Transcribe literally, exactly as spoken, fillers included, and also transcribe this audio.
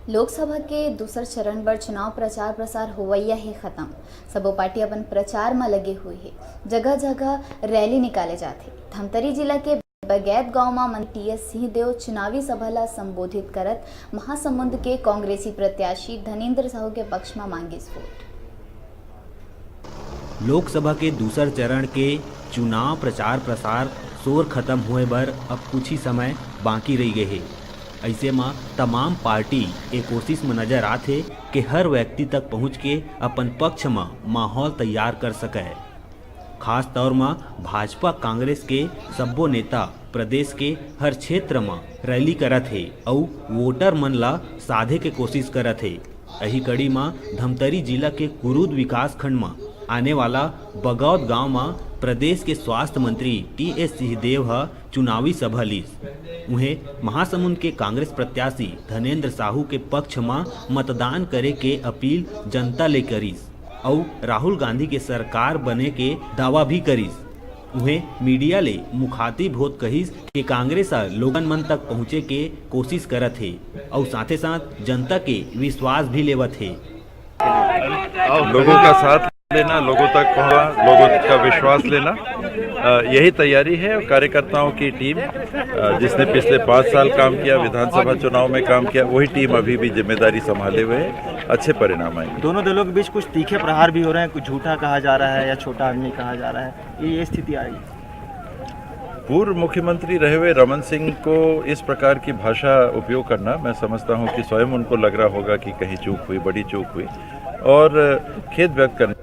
लोकसभा के दूसर चरण बर चुनाव प्रचार प्रसार होवइया हे खत्म। सबो पार्टी अपन प्रचार म लगे हुए हे। जगह-जगह रैली निकाले जाथे। धमतरी जिला के बगैत गांव म मंत्री टीएस सिंहदेव चुनावी सभा ल संबोधित करत महासमुंद के कांग्रेसी प्रत्याशी धनेंद्र साहू के पक्ष म मांगिस वोट। लोकसभा के दूसर चरण के चुनाव प्रचार प्रसार सोर खत्म होए बर अब कुछ ही समय बाकी रहि गए हे। अइसे म तमाम पार्टी ए कोशिश म नजर आथे कि हर व्यक्ति तक पहुंच के अपन पक्ष म माहौल तैयार कर सकय। खास तौर म भाजपा कांग्रेस के सब्बो नेता प्रदेश के हर क्षेत्र म रैली करत हे अउ वोटर मन ला साधे के कोशिश करत हे। एही कड़ी म धमतरी जिला के कुरूद विकास खंड म आने वाला बगौद गांव म प्रदेश के स्वास्थ्य मंत्री टीएस सिंहदेव ह चुनावी सभा लीस। उहें, महासमुंद के कांग्रेस प्रत्याशी धनेंद्र साहू के पक्ष म मतदान करे के अपील जनता ले करिस अउ राहुल गांधी के सरकार बने के दावा भी करिस। उहें, मीडिया ले मुखातिब होत कहिस कि कांग्रेस ह लोगन मन तक पहुंचे के कोशिश करत हे अउ साथे साथ जनता के विश्वास भी लेवत हे। लोगों का साथ लेना, लोगों तक पहुंचना, लोगों का विश्वास लेना, अ, यही तैयारी है। कार्यकर्ताओं की टीम, अ, जिसने पिछले पाँच साल काम किया, विधानसभा चुनाव में काम किया, वही टीम अभी भी जिम्मेदारी संभाले हुए है। अच्छे परिणाम आएंगे। दोनों दलों के बीच कुछ तीखे प्रहार भी हो रहे हैं, कुछ झूठा कहा जा रहा है या छोटा आदमी कहा जा रहा है, ये ये स्थिति आ गई। पूर्व मुख्यमंत्री रहे हुए रमन सिंह को इस प्रकार की भाषा उपयोग करना, मैं समझता हूं कि स्वयं उनको लग रहा होगा कि कहीं चूक हुई, बड़ी चूक हुई, और खेद व्यक्त करने